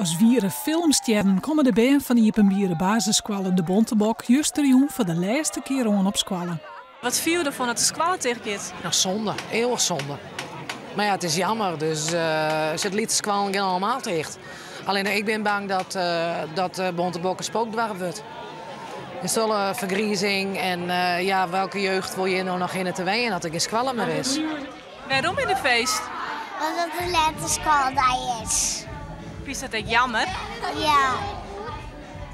As wiere filmstjerren komme de bern fan iepenbiere basisskoalle De Bontebok justerjûn foar de lêste kear oan op skoalle. Wat fine jo derfan dat de skoalle ticht giet? No, sonde. Hiel sonde. Mar ja, it is jammer. Dus uh, lytse skoallen gean allegear ticht. Allinnich ik bin bang dat, dat Bontebok in spookdoarp wurdt. In solle fergrizing en ja, welke jeugd wol hjir no noch hinne te wenjen as der gjin skoalle mear is? Wêrom is der feest? Omdat it de lêste skoaldei is. Fynst dat ek jammer? Ja,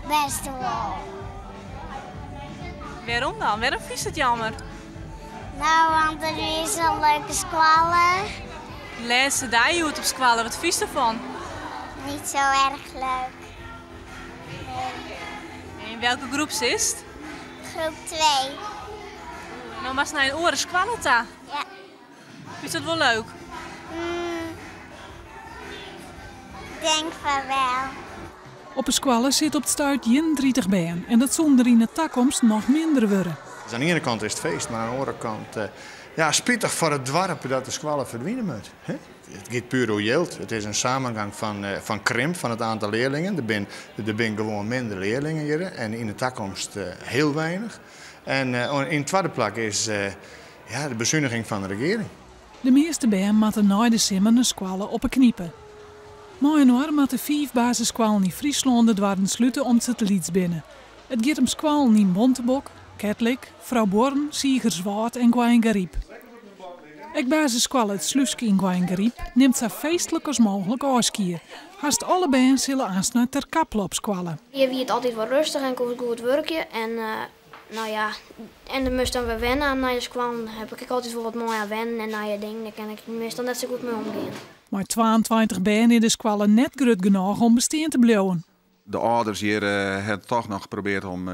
bêst wol. Wêrom dan? Wêrom fynst it jammer? No, want it is in leuke skoalle. Lêste dei hjoed op skoalle, wat fynst derfan? Net sa erch leuk. Nee. Yn welke groep sitst? Groep 2. No moatst nei in oare skoalle ta. Ja. Fynst dat wol leuk? Tink fan wol. Op 'e skoalle sit op it stuit 31 bern en dat soe der yn 'e takomst noch minder wurde. Dus oan de iene kant is it feest, mar oan de oare kant, ja, spitich foar it doarp dat de skoalle ferdwine moat. Hè? It giet puer oer jild. It is in samenhang fan krimp fan it oantal learlingen. Der binne gewoan minder learlingen hjir en yn 'e takomst hiel weinich. En yn it twadde plak is, ja, de besuniging fan de regearing. De measte bern moatte nei de simmer nei skoalle op 'e Knipe. Mei-inoar moatte fiif basisskoallen yn Fryslân de doarren slute om't se te lyts binne. It giet om skoallen yn Bontebok, Ketlik, Froubuorren, Siegerswâld en Goaiïngaryp. Ek basisskoalle It Slúske yn Goaiïngaryp nimt sa feestlik as mooglik ôfskie. Hast alle bern sille aanst nei Terkaple op skoalle. Hjir wie it altyd wol rêstich en koe ik goed wurkje. En no ja, en dan moast dan wer wenne oan nije skoallen. Dêr ha ik ek altyd wol wat mei oan wennen en nije dingen. Dêr kin ik meastal net sa goed mei omgean. Mei 22 bern is de skoalle net grut genôch om bestean te bliuwen. De âlders hjir hawwe dochs noch probearre om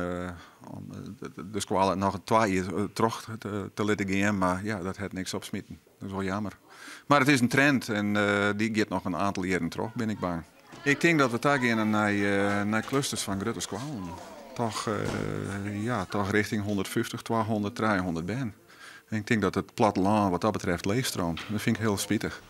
de skoalle noch 2 jier troch te litten gean, mar ja, dat hat niks opsmiten. Dat is wol jammer. Mar it is in trend en dy giet noch in oantal jierren troch, bin ik bang. Ik tink dat we ta gean nei klusters fan grutte skoallen. Dochs, ja, dochs rjochting 150, 200, 300 bern. En ik tink dat it plattelân wat dat betreft leechstreamt. Dat fyn ik hiel spitich.